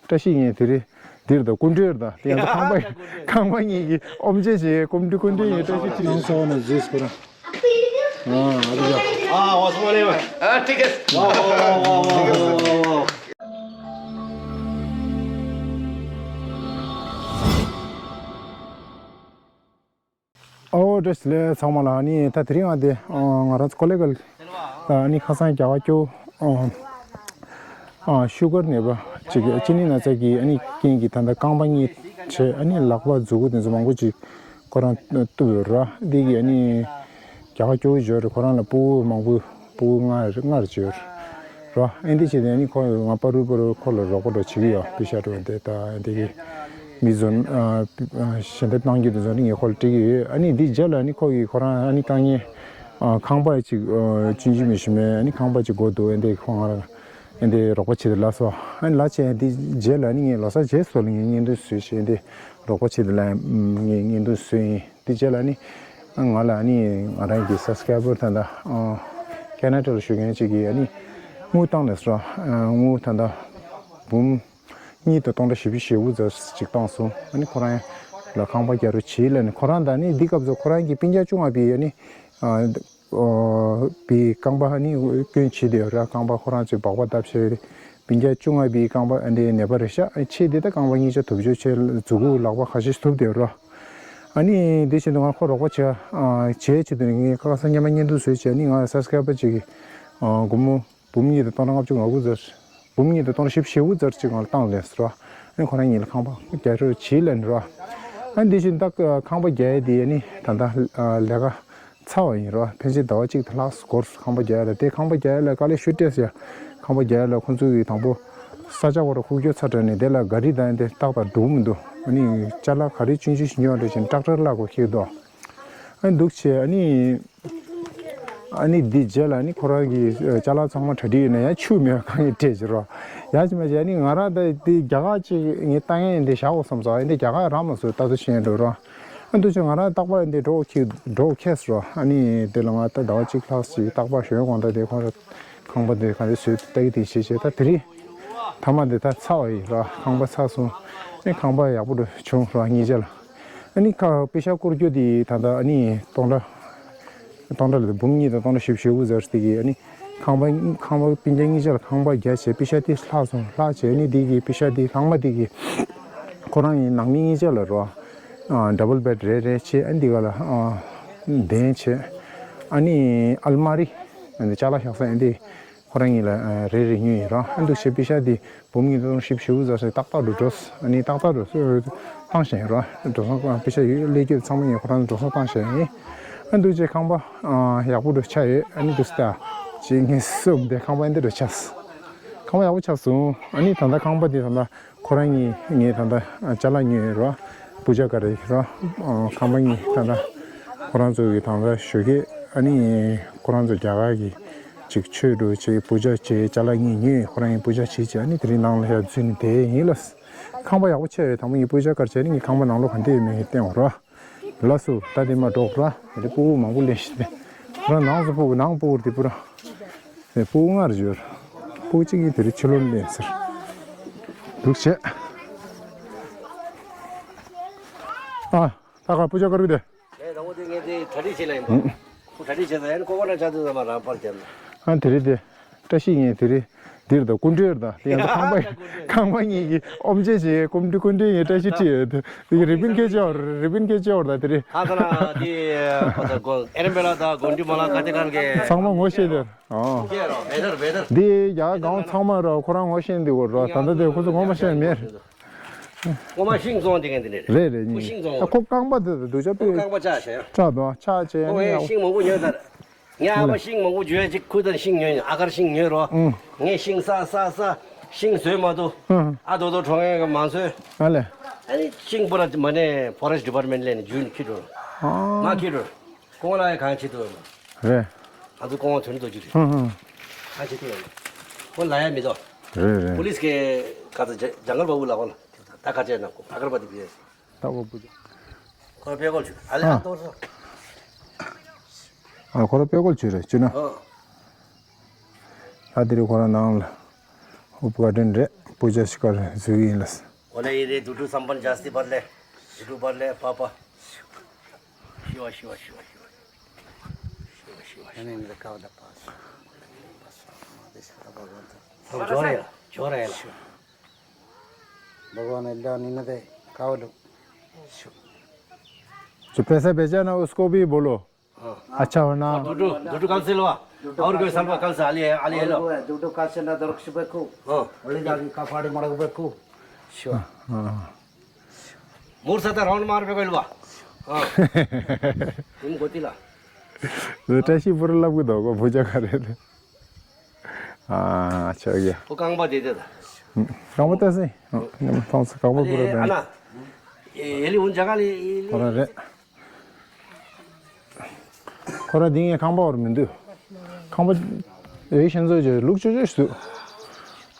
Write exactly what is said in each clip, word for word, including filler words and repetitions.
བཀྲ་ཤིས་ངས་དེ་རིང་འདིར་དང་སྐུ་མགྲོན་དང་དེ་ཡང་ཁང་པ་ཁང་པ་གཉིས་ཀྱི་ཨོམ་ཆེ་ཞིག་སྐུ་མགྲོན་སྐུ་མགྲོན་ཡིན། བཀྲ་ཤིས་ཁྲི་ཡིན་ས་བ་ན་ཟིས་ཁོ་རང་། ཨ་ཨ་ཅག་ཨ་ཝ་སི་མ་ལེ་ཝ། ཨ་ཏིག་ཏིག་ཝ་ཝ་ཝ་ཝ་ཝ། ཨོ་བཀྲ་ཤིས་བདེ་ལེགས་ཚང་མ་ལ། ཨ་ནི་ད་དེ་རིང་ང་དེ་ཨ་ང་རང་ཚོ་ཀོ་ལེ་གལ་ཨ་ནི་ཁ་སང་རྒྱ་གར་སྐྱོ་ཨ་ཤུ་གར་ནད་པ་ཅིག་གཅིན་སྙི་ན་ཚ་གི་ཨ་ནི་རྐྱེན་གྱིས་ད་ལྟ་རྐང་པ་གཉིས་བྱས་ཨ་ནི་ལག་པ་མཛུ་གུ་དེ་ཚོ་མང་པོ་ཅིག་ཁོ་རང་གཏུབ་ཡོད་ར། འདི་གི་ཨ་ནི་རྒྱ་གར་སྐྱོ་བོ་ཞོར་ཁོ་རང་ལ་སྤུ་གུ་མང་པོ་སྤུ་གུ་ལྔ་ལྔ་རེ་ཅིག་ཡོད་ར། ཨེ་འདི་བྱས་ཏེ་ཨ་ནི་ཁོ་ང་པ་རུ་པ་རུ་ཁོ་ལ་རོགས་པ་འདྲ་བྱེད་ཀྱི་ཡོད། པེ་ཤ་འདྲ་འདི་ད་ཨེ་འདི་གི་མི་བཟོ་ཨ་ཞལ་འདེབས་གནང་རྒྱུ་དེ་ཚོ་ནི་ངས་ཁོ་ལ་སྤྲད་ཀྱི་ཡོད། ཨ་ནི་འདི་རྗེས་ལ་ཨ་ནི་ཁོ་གིས་ཁོ་རང་ཨ་ནི་དཀའ་ངལ་ཨ་ཁང་པ་ཅིག་ཨ་གཅིན་སྙི་མི་ཞིམ་མེད་ཨ་ནི་ཁང་པ་ཅིག་དགོས་འདུག་ཨེ་འདི་ཁོ་ང་རང་ཨེ་འདི་རོགས་པ་བྱེད་དེ་ལབ་སོང་། ཨ་ནི་ལབ་བྱས་འདི་རྗེས་ལ་ཨ་ནི་ངས་ལོ་གསར་རྗེས་སུ་ལ་ངས་བརྙན་ཐུང་བཟོས་བྱས་ཨེ་འདི་རོགས་པ་བྱེད་དེ་ལབ་ངས་བརྙན་ཐུང་བཟོས་ཡིན། དེ་རྗེས་ལ་ནི་ང་ལ་ནི་ང་རང་གི་སབ་སི་ཀ་རའི་བར་ད་ལྟ་ཨ་ཁེ་ན་ཌ་ལ་བཞུགས་མཁན་ཅིག་གིས་ཨ་ནི་དངུལ་བཏང་ནས་སོ་ཨ་དངུལ་ད་ལྟ་འབུམ་གཉིས་དང་སྟོང་ཕྲག་བཞི་བཅུ་ཞེ་དགུ་ཙམ་ཅིག་བཏང་སོང་། ཨ་ནི་ཁོ་རང་ལ་ཁང་པ་རྒྱག་རོགས་བྱེད་ལབ་ནས་ཁོ་རང་དང་ནི་འདི་སྐབས་སུ་ཁོ་རང་གི་སྤུན་ཀྱག་བཅོ་ལྔ་པའི་ཨ་ནི་ཨ་ཨོ་པའི་རྐང་པ་ནི་སྐྱོན་བྱེད་དེ་ར། རྐང་པ་ཁོ་རང་ཚོས་སྦག་སྦག་བཏབ་བྱས་སྤུན་ཀྱག་བཅོ་ལྔ་པའི་རྐང་པ་ཨ་འདི་ནད་པ་རེད་ཤག་ཨ་ཆེ་དེ་ད་རྐང་པ་གཉིས་ཆ་ཐུབ་ཆོག་ཆེ་མཛུ་གུ་ལག་པ་ཁ་ཤས་ཐུབ་དེ་ར། ཨ་ནི་འདི་བཞིན་དུ་ང་ཁོ་རོགས་པ་བྱས་ཨ་བྱས་ཆེད་དུ་ངས་ཁ་སང་སྔོན་མ་བརྙན་ཐུང་བཟོས་བྱས་ནི་ང་སབ་སི་ཀ་རའི་བར་ཅིག་གིས་ཨ་སྒོར་མོ་འབུམ་གཉིས་དང་སྟོང་ཕྲག་ལྔ་བཅུ་ང་དགུ་ཙམ་འབུམ་གཉིས་དང་སྟོང་ཕྲག་བཞི་བཅུ་ཞེ་དགུ་ཙམ་ཅིག་ང་ལ་བཏང་ལན་ཟེར་ར། ཨ་ནི་ཁོ་རང་གཉིས་ལ་ཁང་པ་རྒྱག་རོགས་བྱེད་ལབ་ནི་ར། ཨ་ནི་འདི་བཞིན་ད་ཁང་པ་རྒྱག་ཡས་དེ་ཨ་ནི་ད་ལྟ་ལས་ཀ་ཚར་བ་ཡིན་རོ། ཕན་ཆད་ཟླ་བ་གཅིག་དང་ལྷག་འགོར་སོང་ཁང་པ་རྒྱག་ཡ་ལ། དེ་ཁང་པ་རྒྱག་ཡ་ལ་དཀའ་ལས་ཤུགས་སྤྲད་ཟེར། ཁང་པ་རྒྱག་ཡ་ལ་ཁོང་ཚོ་གིས་དང་པོ་ས་ཆ་བར་ཁུག་ཀྱོག་ཚ་དྲགས་ནས་དེ་ལ་ག་རི་དང་དེ་ཏག་ཏག་འགྲོ་གི་མི་འདུག་ཨ་ནི་ཅ་ལག་ག་རེ་ཆུང་ཆུང་ཞིག་ཉོ་འདྲ་བཞིན་ཏྲག་ཏྲར་བརླག་དགོས་ཁེལ་འདུག་ཨ་ནི་འདུག་བྱས་ཨ་ནི་ཨ་ནི་འདི་རྗེས་ལ་ཨ་ནི་ཁོ་རང་གི་ཅ་ལག་ཚང་མ་གྲ་སྒྲིག་ཡོད་ན་ཡང་ཆུ་མེད་པ་གང་ཡིན་སྤྲད་ཅིག་རོ། ཡང་ཅི་མ་བྱས་ཨ་ནི་ང་རང་ད་འདི་རྒྱ་གར་ཅིག་ངས་ལྟ་མཁན་འདི་བཞག་དགོས་བསམ་སོང་། ཨ་ནི་རྒྱ་གར་རང་མ་སོང་ལྟ་ཚུལ་ཤེས་འགྲོ་རོ། ཨ་འདུག་ཅེ་ང་རང་རྟག་པར་འདི་འགྲོ་ཁེ་འགྲོ་ཁེ་སོ། ཨ་ནི་དེ་ལ་ང་ད་ཟླ་བ་གཅིག་ལྷག་ཅིག་རྟག་པར་ཞོན་དགོང་དག་དེ་ཁོང་ར་ཁང་པ་དེ་ག་རེ་བཟོས་ལྟ་གི་དེ་བྱེད་བྱེད། ད་དེ་རིང་ཐ་མ་འདི་ད་ཚར་བ་ཡིན་ར། ཁང་པ་ཚར་སོང་། ཨ་ཁང་པ་ཡག་པོ་འགྲོ་བྱུང་ར་གཉིས་ཆ་ལ། ཨ་ནི་ཁ་པེ་ཤ་བསྐོར་རྒྱུ་དེ་ད་ལྟ་ཨ་ནི་སྟོང་ཕྲག་སྟོང་ཕྲག་ལ་འབུམ་གཉིས་དང་སྟོང་ཕྲག་བཞི་བཅུ་ཞེ་དགུ་ཙམ་དེ་གི་ཨ་ནི་ཁང་པ་ཁང་པ་སྤུན་ཀྱག་གཉིས་ཆ་ལ་ཁང་པ་རྒྱག་བྱས་པེ་ཤ་དེ་ལྷག་སོང་། ལྷག་བྱས་ཨ་ནི་དེ་གི་པེ་ཤ་དེ་ལྷག་མ་དེ་གི་ཁོ་རང་གི་ནང་མི་གཉིས་ཆ་ལ་རོ། ཨ་ཌབ་བལ་བེཌ་རེ་རེ་བྱས། ཨ་འདི་ག་ལ་ཨ་གདན་བྱས། ཨ་ནི་ཨལ་མ་རི་ཨ་འདི་ཅ་ལག་བཞག་ས་ཨ་འདི་ཁོ་རང་གཉིས་ལ་ཨ་རེ་རེ་ཉོས་ཡིན་རོ། ཨ་འདུག་བྱས་པེ་ཤ་འདི་འབུམ་གཉིས་དང་བཞི་བཅུ་ཞེ་དགུ་ཙམ་ཞིག་ཏག་ཏག་འགྲོ་འགྲོ། ཨ་ནི་ཏག་ཏག་འགྲོ་བཏང་བཞག་ཡིན་རོ། འགྲོ་སོང་པེ་ཤ་ཡོད་ཀླད་ཀྱོད་ཚང་མ་ངས་ཁོ་རང་འགྲོ་སོང་བཏང་བཞག་ཡིན། ཨ་འདུག་བྱས་ཁང་པ་ཨ་ཡག་པོ་འགྲོ་ཆགས་ཡོད། ཨ་ནི་འདུག་སྟེ་ཅིག་ངས་གསུངས་ཏེ་ཁང་པ་ཨ་འདི་འགྲོ་ཆགས། ཁང་པ་ཡག་པོ་ཆགས་སོང་། ཨ་ནི་ད་ལྟ་ཁང་པ་འདི་ད་ལྟ་ཁོ་རང་གཉིས་ངས་ད་ལྟ་ཅ་ལག་ཉོས་ཡོད་རོ། པུ་ཇ་ཀ་རེ་རོ། ཨ་ཁང་པ་གཉིས་ད་ལྟ་ཁོ་རང་ཚོ་གི་ད་ལྟ་ཞོགས་ཀས་ཨ་ནི་ཁོ་རང་ཚོ་རྒྱ་གར་གྱི་ཅིག་ཆོས་འགྲོ་བྱེད་པུ་ཇ་བྱེད་ཅ་ལག་གཉིས་ཉོས། ཁོ་རང་གཉིས་པུ་ཇ་བྱེད་བྱེད་ཨ་ནི་དེ་རིང་ནང་ལ་ཡར་འཛུལ་ནས་བསྡད་ཡིན་ལ། ཁང་པ་ཡག་པོ་ཆགས་ཡོད། དང་པོ་ངས་པུ་ཇ་ཀ་རེ་བྱས་ནས་ངས་ཁང་པ་ནང་ལོགས་ག་འདྲ་ཡོད་མེད་ངས་བསྟན་འོང་རོ། ལགས་སོ། ད་དེ་མ་འགྲོ་ར། དེ་སྤུ་གུ་མང་པོ་ལེན་ཤི་སྟེ། ར་ནང་སུ་སྤུ་གུ་ནང་སྤུ་གུ་དེ་པུ་ར། དེ་སྤུ་གུ་ལྔ་རེ་ཡོད། སྤུ་གུ་གཅིག་གིས་དེ་རིང་ཕྱི་ལོགས་ལེན་ཟེར། འདུག་བྱས། ཨ། ད་ག་པུ་ཇ་ཀ་རུ་དེ། ངས་དང་པོ་དེ་ངས་དེ་གྲ་སྒྲིག་བྱེད་ལ་ཡིན་པ། ཁོ་གྲ་སྒྲིག་བྱེད་ས་ཡང་ཀོ་ཀོ་ནཊ་ཆགས་དུས་ཙམ་པ་རང་པར་བརྒྱབ་ན། ཨ་དེ་རེད་དེ། བཀྲ་ཤིས་ངས་དེ་རིང་འདིར་དང་སྐུ་མགྲོན་དང་དེ་ཡང་ཁང་པ་ཁང་པ་གཉིས་ཀྱི་ཨོམ་ཆེན་ཞིག་སྐུ་མགྲོན་སྐུ་མགྲོན་ཡིན། བཀྲ་ཤིས་ཁྲི་ཡོད་དེ་རི་བིན་སྐད་ཅོར་རི་བིན་སྐད་ཅོར་དང་དེ་རིང་ཁ་ཁ་ན་དེ་ཨེ་རམ་བེ་ལ་དང་གོན་ཏི་མ་ལ་ག་དེ་གང་གི་ཚང་མ་ངོ་ཤེས་དེར། ཨོ། ཀྱེ་རོ་བེ་དར་བེ་དར། འདི་ཡ་གང་ཚང་མ་ར་ཁོ་རང་ངོ་ཤེས་འདི་གོ་ར། ད་ལྟ་དེ་ཁོ་ཚོ་ངོ་མ་ཤེས་མེད། ངོ་མ་ཤིང་བཙོང་དེ་གན་དེ་ནས་རེད། རེད་རེད། ཁོ་ཤིང་བཙོང་། ཁོ་རྐང་པ་དེ་དུ་ཆ་པོས་རྐང་པ་ཆག་བྱས་ཡ། ཆག་དོ་ཆག་བྱས་ཡ་ནི་ཡ། ཤིང་མང་པོ་ཉོས་ད། ངས་ཨ་ཕ་ཤིང་མང་པོ་འཇུ་ཡ་ཅིག་ཁུ་དང་ཤིང་ཉོས། ཨ་ཁར་ཤིང་ཉོས་རོ། ངས་ཤིང་ས་ས་ས་ཤིང་བཟོས་མ་ཐུབ། ཨ་དོ་དོ་གྲོང་ཡ་གི་མང་ཚོས། ཨ་ལས། ཨ་ནི་ཤིང་པོ་ར་མ་ནས་ཕོ་རེ་སི་ཊི་ཌི་པར་མེན་ཊི་ལས་ནས་འཇུས་ནས་ཁྱེར་འགྲོ། མ་ཁྱེར་འགྲོ། ཁོང་ལ་ཡ་གང་བྱེད་ཐུབ་ཡོད་མ། རེད། ང་ཚོ་ཁོང་དོན་རྡོ་རྗེ་རེད། ཧུང་ཧུང་། གང་བྱེད་ཐུབ་ཡོད་མ། ཁོང་ལ་ཡ་མི་དོ། རེད་རེད། པུ་ལིས་ཀྱི་ག་ཚོད་ཇ་ཇང་གལ་པ་བུ་ལ་ཁོང་ལ་ད་ག་ཅེ་ན་ཁོ་ཕ་གར་པ་དེ་བི་ཡེ། ད་བ་བུ་ཇ། ཁོ་ར་པེ་ཀོལ་ཆུ་ཨ་ལེ་ཨ་ཏོ་སོ། ཨ་ཁོ་ར་པེ་ཀོལ་ཆུ་རེད་ཆུ་ན། ཨ། ད་དེ་རིང་ཁོ་ར་ནང་ལ་ཨུབ་ག་ཌེན་རེད། पूजा कर रहे हैं, जरूरी है। बोले, ये रे, दुटू संपन्न जास्ती भर ले, दुटू भर ले, पापा। शिवा, शिवा, शिवा, शिवा। शिवा, शिवा, शिवा। नहीं, नहीं, रखा हुआ था पास। सब जोर है, जोर है। भगवान अल्लाह निन्नदे कावलु। जो पैसा भेजा ना, उसको भी बोलो। हाँ। अच्छा हो ना? दुटू, दुटू कल से लो। और कोई साल में कल से आली है, आली है लो। दुटू कल से ना दरक सुबह को। हाँ। ओली दादी का पाड़ी मड़क बेको। शिवा। हाँ। मुर साता राउंड मार पे कोई लुआ। हाँ। तुम गोतिला। तो टैसी पूरा लब को दो को पूजा कर रहे थे। हाँ, अच्छा हो गया। वो कांगबा दे देता। हम्म, कांगबा तो ऐसे ही। हाँ, नहीं, कौन सा कांगबा पूरा अरे, देना? अना, ये, ये ली उन जगह ली, ये ली। थोड़ा रे। ཁོ་ར་འདི་ངའི་ཁང་པ་བར་མི་འདུག་ཁང་པ་ཨེ་ཤེས་ཚོད་ཅིག་ལུག་ཅོ་ཅོ་ཞིག་འདུག་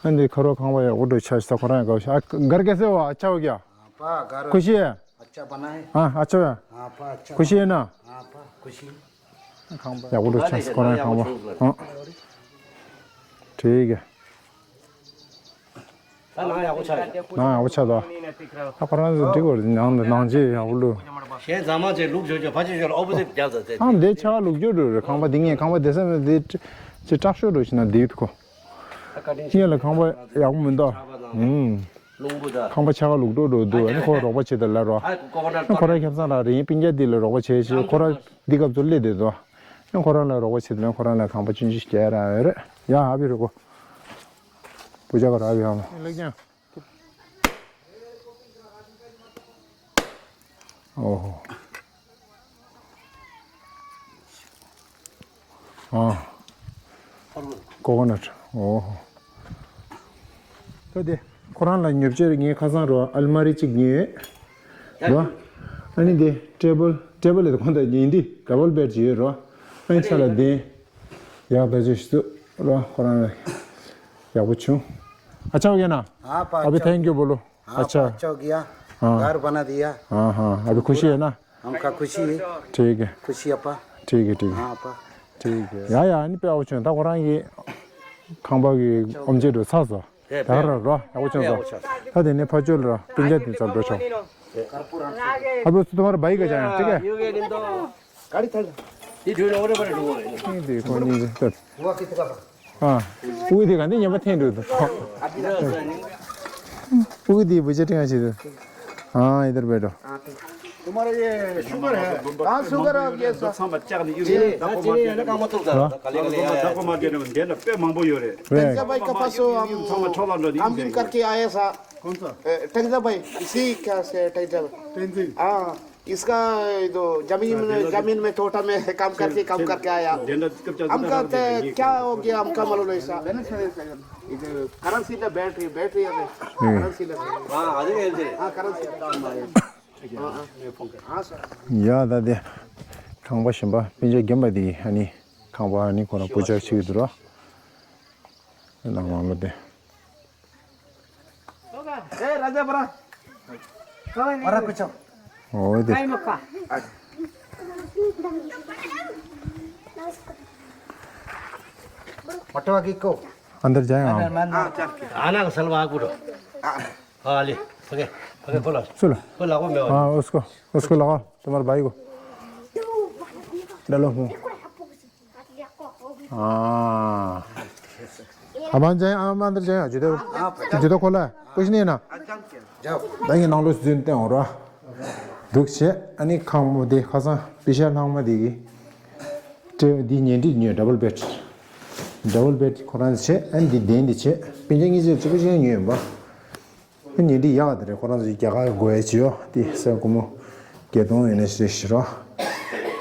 ཨ་འདི་ཁ་རོག་ཁང་པ་ཡག་པོ་འགྲོ་ཆ་ཞིག་ས་ཁོ་རང་ཡག་པོ་ཞིག་ཨ་གར་གེ་སེ་བ་ཨ་ཆ་བ་གྱ། ཁུ་ཤི། ཨ་ཨ་ཆ་བ། ཁུ་ཤི་ཡིན་ན། ཡག་པོ་འགྲོ་ཆ་ཞིག་ཁོ་རང་ཁང་པ། ཨ། དྲིས་གི། ད་ནང་ཡག་པོ་ཆགས་ཡོད། ནང་ཡག་པོ་ཆགས་འདུག་ད་ཁོ་རང་ཚོ་འགྲིག་གོ་ནང་ནང་ཆེ་ཡག་པོ་ལུ། གཞན་ཚང་མ་ཚེ་ལུག་ཇོ་ཇོ་ཕ་ཆེ་ཇོ་ལ་ཨོ་པོ་ཟིབ་རྒྱག་ཟ་ཚེ། ཨང་དེ་ཆ་ལུག་ཇོ་འགྲོ་རེད། ཁང་པ་འདི་ངས་ཁང་པ་དེ་ས་མེད་དེ་ཅི་སྐྲག་ཤོས་འགྲོ་ཞིག་ན་དེ་ཡོད་ཁོ། ངས་ལ་ཁང་པ་ཡག་པོ་མི་འདུག་ཨང་། རླུང་བུ་དང་། ཁང་པ་ཆ་ག་ལུག་འགྲོ་འགྲོ་འདུག་ཨ་ནི་ཁོ་རོགས་པ་བྱེད་དེ་ལ་རོ། ཨ་ཁོ་ཁོ་ར་ཨ་ཁོ་ར་ཁྱབ་ཚང་ར་རེད། སྤུན་ཀྱག་འདི་ལ་རོགས་པ་བྱེད་ཞེས་ཁོ་ར་འདི་སྐབས་སུ་སླེབས་བསྡད་འདུག་ཨ་ཁོ་རང་ལ་རོགས་པ་བྱེད་དེ་ལ་ཁོ་རང་ལ་ཁང་པ་ཆུང་ཆུང་ཞིག་རྒྱག་ར་ཡོད་རེད། ཡ་ཨ་བི་རུ་གོ། བུ་ཅག་ར་བི་ཧ་མ། ལེགས་ཀྱང་། ཨོ་ཧོ། ཨ། ཀོ་ཀོ་ནཊ། ཨོ་ཧོ། ད་དེ་ཁོ་རང་ལ་ཉོ་ཆས་ངའི་ཁ་སང་རོ་ཨལ་མ་རི་གཅིག་ཉོས་རོ། ཨ་ནི་དེ་ཊེ་བལ་ཊེ་བལ་ལས་ཁོང་ད་ཉིན་འདི་ཌ་བལ་བེཌ་ཅིག་ཡོད་རོ། ཨ་ནི་ཆ་ལ་བདེན། ཡག་ད་ཅི་ཞིག་ཏུ་རོ་ཁོ་རང་ལ་ཡག་པོ་བྱུང་། ཨ་ཆ་བ་ག་ན། हाँ पा ཨ་བི་अच्छा हो थैंक यू बोलो། हाँ अच्छा। पा अच्छा हो गया। हाँ। घर बना दिया। हाँ हाँ अभी खुशी है ना? हमका खुशी है। ठीक है। खुशी है पा। ठीक है ठीक है। हाँ पा। ठीक है ཡ་ཡ་ཨ་ནི་དཔེ་ཨོ་ཆོན་ད་ཁོ་རང་གི་ཁང་པ་གི་ཨོམ་ཆེ་འགྲོ་ཚར་སོ། ད་ར་རོ་ཡག་པོ་བྱུང་སོ། ད་དེ་ནས་ཕ་ཆོས་ལ་ར་སྤུན་ཀྱག་དེ་ཚར་འགྲོ་ཆོག अब उसको तुम्हारा भाई का जाए ठीक है। गाड़ी थल। ये ढूंढ और बड़े ढूंढ। नहीं देखो नहीं। हुआ कितने का? हाँ। वो देखा नहीं ये मत हैं। वो दी बुझे टिंगा चीज। हाँ इधर बैठो। तुम्हारा ये शुगर है। कहाँ शुगर है? ये सब चीनी है ना, काम मत करता। हाँ। काले काले यार। वे। भाई का पास हम काम करके आए सा। कौन सा? टैक्सा भाई, इसी क्या से टैक्सा भाई? हाँ। इसका ये तो जमीन में, जमीन में तोटा में काम करके, काम करके आया। हम कहते हैं, क्या हो गया, हमका मालूम नहीं सा। ये करेंसी ना बैटरी, बैटरी है। करेंसी ना। हाँ, अरे, अरे। हाँ, करेंसी। हाँ, हाँ। ཡ་ད་དེ་ཁང་པ་གཞན་པ་སྤུན་ཀྱག་རྒན་པ་དེ་ཨ་ནི་ཁང་པ་ཨ་ནི་ཁོ་རང་སྤུ་ཅག་ཅིག་འདུག་ར། ནང་ལ་ལོ་དེ། ए राजा बरा। बरा कुछ। ओ दे। पटवा की को। अंदर जाए हम। आना का सलवा आगुड़ो। हाँ ले। ओके। ओके खोलो। सुनो। खोला को मैं। हाँ उसको उसको लगाओ तुम्हारे भाई को। डालो मुंह। हाँ। हम अंदर जाए हम अंदर जाए जूते जूते खोला है कुछ नहीं है ना। ད་ངས་ནང་ལོགས་འཛུལ་བསྟན་འོང་ར། འདུག་བྱས་ཨ་ནི་ཁང་པ་དེ་ཁ་སང་པེ་ཤ་ལྷག་མ་དེ་གི་ཏྲེ་འདི་ཉལ་ཁྲི་ཉོས་ཌ་བལ་བེཌ། ཌ་བལ་བེཌ་ཁོ་རང་བྱས་ཨ་ནི་འདི་གདན་འདི་བྱས་སྤུན་ཀྱག་གཉིས་ཆ་གཅིག་པུ་ཅིག་ཉོས་ཡིན་པ། ཉིན་འདི་ཡག་དེ་རེད། ཁོ་རང་ཚོ་རྒྱ་གར་དགོས་ཡ་བྱེད་ཡོ་དེ་སེ་སྒོར་མོ་བརྒྱད་སྟོང་ཡོད་ན་ཞེས་ཞུ་རོགས།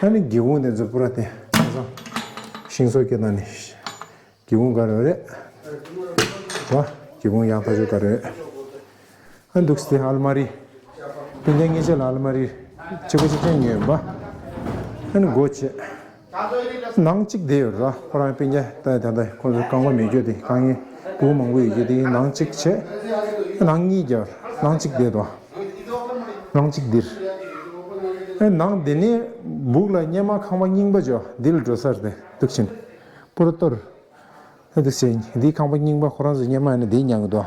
ཨ་ནི་སྒེའུ་ཁུང་དེ་ཚོ་པུ་ར་དེ་ཁ་སང་ཤིང་བཟོ་སྐྱེ་སྟངས་ནི་སྒེའུ་ཁུང་ག་རེ་རེད་བ། སྒེའུ་ཁུང་ཡག་ཐག་ཆོད་ག་རེ་རེད། ཨ་འདུག་སེ་ཨལ་མ་རི་སྤུན་ཀྱག་གཉིས་ཆ་ལ་ཨལ་མ་རི་གཅིག་པུ་གཅིག་རྐྱང་ཉོས་ཡིན་པ། ཨ་ནི་སྒོ་ཕྱེ། ནང་གཅིག་བསྡད་ཡོད་ར། ཁོ་རང་སྤུན་ཀྱག་ད་ད་ལྟ་ཁོ་ཚོ་རྐང་པ་མེད་རྒྱུ་དེ་རྐང་ངན་བུ་མང་པོ་ཡོད་རྒྱུ་དེ་ནང་གཅིག་བྱས། ནང་གཉིས་རྒྱབ་ནང་གཅིག་བསྡད་དོ། ནང་གཅིག་འདིར། ཨེ་ནང་འདི་ནས་སྦུག་ལ་སྙེ་མ་ཁང་པ་རྙིང་པ་ཅོ་འདི་ལ་འགྲོ་ས་རེད་འདུག་ཕྱིན། པུ་ར་གཏོར། ཨེ་འདུག་སེ་འདིའི་ཁང་པ་རྙིང་པ་ཁོ་རང་ཚོ་སྙེ་མ་ཡིན་ན་འདི་ཉར་གི་འདུག་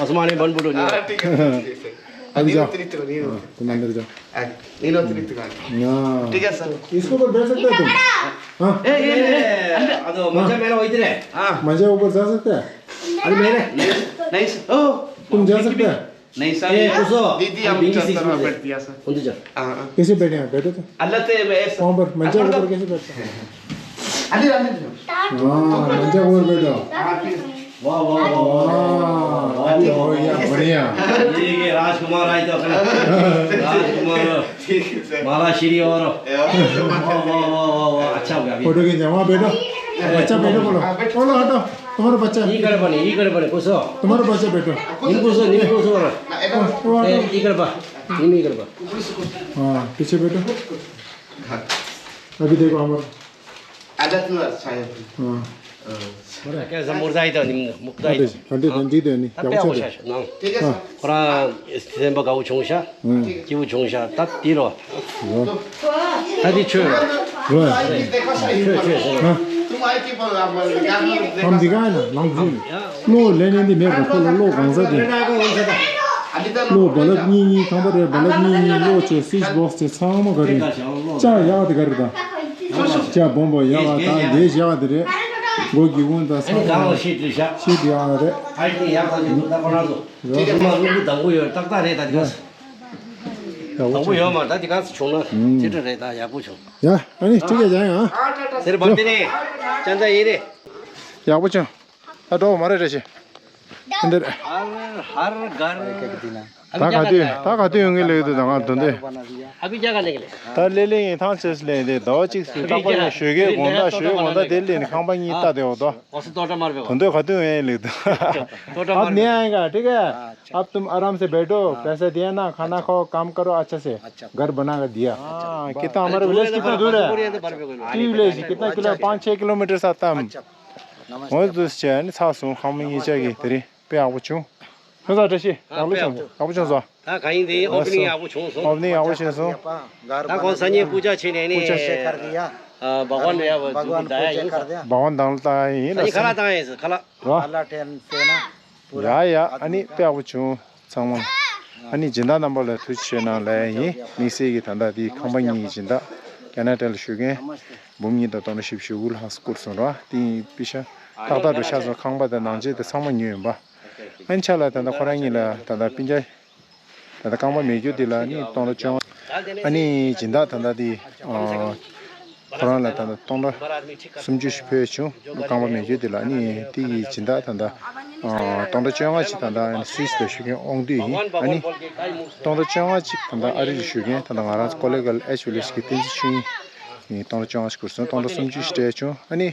ཨ་སི་མ་ནི་བན་བུ་ལོ་ནི། अभी जाओ। हाँ, तुम अंदर जाओ। नहीं लो, ठीक है सर। इसके ऊपर बैठ सकते हो तुम? हाँ। ए, ए, ए, ए, आ तो मंजा मेरा वही तेरे। हाँ। मंजा ऊपर जा सकते हैं? अरे मेरे। नहीं सर। ओ। तुम जा सकते हैं? नहीं सर। ए, कुसो। दीदी, हम चलते हैं, बैठ दिया सर। उनसे चल। हाँ, हाँ। कैसे बैठे हैं? बैठो तो। अल्लाह से मैं ऐसा। वहाँ पर मंजा ऊपर कैसे बैठते हैं? अरे, अरे, अरे। हाँ, मंजा ऊपर बैठो। हाँ, ठीक। वाह, वाह, वाह, वाह, वाह, वाह, वाह, वाह, वाह, वाह, वाह, वाह, वाह, वाह, वाह, वाह, वाह, वाह, बढ़िया। ये, ये राजकुमार आए तो अपना। राजकुमार। ठीक है सर। माला श्री और। वाह, वाह, वाह, वाह, वाह, अच्छा हो गया अभी। फोटो खींचा, वहाँ बैठो। बच्चा बैठो, बोलो। हाँ, बैठो। बोलो, हटो। तुम्हारा बच्चा। ये कर बने, ये कर बने, कुसो। तुम्हारा बच्चा बैठो। निम कुसो, निम कुसो वाला। ना, ए, ना। वो, वो ए, हटो। ये कर बा। निम ये कर बा। हाँ, पीछे बैठो। हाँ। अभी देखो हमारा। आदत में अच्छा है। हाँ। हाँ। क्या समझ आई तो निम मुक्ता आई। घंटे, घंटे, घंटे दे नहीं। तब क्या हो शायद ना। ठीक है सर। हाँ। और इस दिन पर गाँव छोंशा। हाँ। क्यों छोंशा? तब तीरो। हाँ। तब ही छो। हाँ। छो, छो, छो। हाँ। तुम आई के पर आप हम दिखाए ना, लॉन्ग जूम। ལོ་ལེན་ནས་འདི་མེད་པ་ཁོ་ལ་ལོ་གང་ཟག་དེ། ལོ་རྦ་རླབས་གཉིས་གཉིས་ཁང་པ་རེད། རྦ་རླབས་གཉིས་གཉིས་ལོ་བཅས་སུའིཆ་བོགས་བཅས་ཚང་མ་ག་རེ། ལྕགས་ཡག་དེ་ག་རེ་དང་། ལྕགས་སྦོམ་པོ་ཡག་པ་དང་ལེ་ཤ་ཡག་དེ་རེད། སྒོ་སྒེའུ་ཁུང་དང་ཚང་མ་ཤིད་དེ་ཡག་དེ་རེད། ཨ་ནི་ཡག་དང་ཡག་དང་ཁོ་རང་ཚོ་ལོ་ལུག་གུ་དང་པོ་ཡོད་ཏག་ཏག་རེད། ད་དེ་ག་དང་པོ་ཡོད་མ་རེད། ད་དེ་ག་ཚོ་བྱུང་ན་དེ་འདྲ་རེད། ད་ཡག་པོ་བྱུང་། ཡ་ཨ་ནི་ཅི་ག་ཡང་ཡང་དེར་བར་དེ་ནས་ཅན་ཙ་ཡིན་རེད། ཡག་པོ་བྱུང་། ད་འགྲོ་མ་རེད་རེ་ཞིག་འདིར། ཧར་ཧར་གར། ད་ག་དུས་ད་ག་དུས་ཡོང་གི་ལེགས་འདུག་ད་ང་དོན་དེ། अभी क्या करने के लिए? ད་ལེ་ལེ་ཡིན་ཐང་ཆེས་ལེན་དེ་ཟླ་བ་གཅིག་སུ་རྟག་པར་ཡང་ཞོགས་ཀས་དགོང་དག་ཞོགས་དགོང་དག་དེ་ལེན་ཁང་པ་གཉིས་ལྟ་དེ་འོ་དོ། वो से टोटा मार पे དོན་དེ་ག་དུས་ཡོང་ཡིན་ལེགས་འདུག टोटा अब मार नहीं आएगा, ठीक है? अब तुम आराम से बैठो, पैसा दिया ना, खाना खाओ, काम करो अच्छा से, घर बना कर दिया। हाँ, कितना हमारा विलेज कितना दूर है? टी विलेज कितना किलो? पाँच छः किलोमीटर सा तम। ངོས་འདུག་ཅེ་ནི་ཚ་སོང་ཁང་མི་གཉིས་ཆ་གི་དེ་རིང་དཔེ་ཡག་པོ་བྱུང་། ཁོ་ཚོ་བཀྲ་ཤིས་ཡག་པོ་བྱུང་། ཡག་པོ་བྱུང་སོང་། ད་ག་ཡིན་དེ་ཨོ་པ་ནིང་ཡག་པོ་བྱུང་སོང་། ཨོ་པ་ནིང་ཡག་པོ་བྱུང་སོང་། ད་ཁོང་སང་ཉིན་པུ་ཇ་བྱས་ནས་ནི། བ་གོན་རེ་བ་བ་གོན་དང་ལ་ད་ཡིན་ལ་སང་ཉིན་ཁ་ལག་བཏང་ཡིན་ཟེར་ཁ་ལག་ཡ་ཡ་ཨ་ནི་དཔེ་ཡག་པོ་བྱུང་ཚང་མ། ཨ་ནི་སྦྱིན་བདག་རྣམ་པ་ལ་ཐུགས་རྗེ་ཆེ་གནང་ལབ་ཡ་ཡིན། དམིགས་བསལ་གྱི་ད་ལྟ་དེའི་ཁང་པ་གཉིས་ཀྱི་སྦྱིན་བདག་ཁེ་ན་ཌ་ལ་བཞུགས་མཁན་འབུམ་གཉིས་དང་སྟོང་ཕྲག་བཞི་བཅུ་ཞེ་དགུ་ལྷག་བསྐུར་སོང་ར། དེ་ཡིན་པི་ཤ་ཏག་ཏག་འགྲོ་ཤག་སོང་། ཁང་པ་དང་ནང་ཆས་དེ་ཚང་མ་ཉོས་ཡིན་པ། ཨ་ནི་ཆ་ལ་ད་ལྟ་ཁོ་རང་གཉིས་ལ་ད་ལྟ་སྤུན་ཀྱག་ད་ལྟ་རྐང་པ་མེད་རྒྱུ་དེ་ལ་ནི་སྟོང་ཕྲག་བཅོ་ལྔ། ཨ་ནི་སྦྱིན་བདག་ད་ལྟ་དེ་ཁོ་རང་ལ་ད་ལྟ་སྟོང་ཕྲག་སུམ་ཅུ་ཞིག་ཕུལ་བྱུང་། རྐང་པ་མེད་རྒྱུ་དེ་ལ་ནི་དེ་ཡི་སྦྱིན་བདག་ད་ལྟ་སྟོང་ཕྲག་བཅོ་ལྔ་ཞིག་ད་ལྟ་སུད་སི་ལ་བཞུགས་མཁན་དབང་འདུས་ཡིན། ཨ་ནི་སྟོང་ཕྲག་བཅོ་ལྔ་ཅིག་ད་ལྟ་ཨ་རི་ལ་བཞུགས་མཁན་ད་ལྟ་ང་རང་ཚོ་ཀོ་ལེ་གལ་ཨེཆ་ཝི་ལེ་ཞིག་གི་བསྟན་འཛིན་ཆོས་དབྱིངས་ཡིན། སྟོང་ཕྲག་བཅོ་ལྔ་ཞིག་བསྐུར་སོང་། སྟོང་ཕྲག་སུམ་ཅུ་ཞིག་སྤྲད་བྱུང་། ཨ་ནི་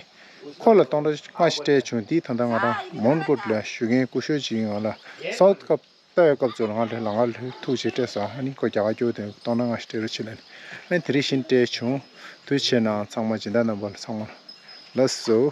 ཁོ་ལ་སྟོང་ཕྲག་ལྔ་ཞིག་སྤྲད་བྱུང་། དེ་ད་ལྟ་ང་རང་མོན་གྷོ་ལ་བཞུགས་མཁན་སྐུ་ཞབས་ཅིག་ཡིན། ང་ལ་སའུཐ་ཀབ་ལྟ་བའི་སྐབས་སུ་ལ་ང་ལ་ལ་ང་ལ་ཐུག་ཅེས་སྤྲད་སོང་། ཨ་ནི་ཁོ་རྒྱ་གར་སྐྱོ་དེ་སྟོང་ཕྲག་ལྔ་ཞིག་སྤྲད་རོགས་བྱེད་ལབ་ནས། ཨ་ནི་དེ་རིང་བཞིན་སྤྲད་བྱུང་། ཐུགས་རྗེ་ཆེ་གནང་། ཚང་མ་སྦྱིན་བདག་རྣམ་པ་ལ་ཚང་མ་ལགས་སོ།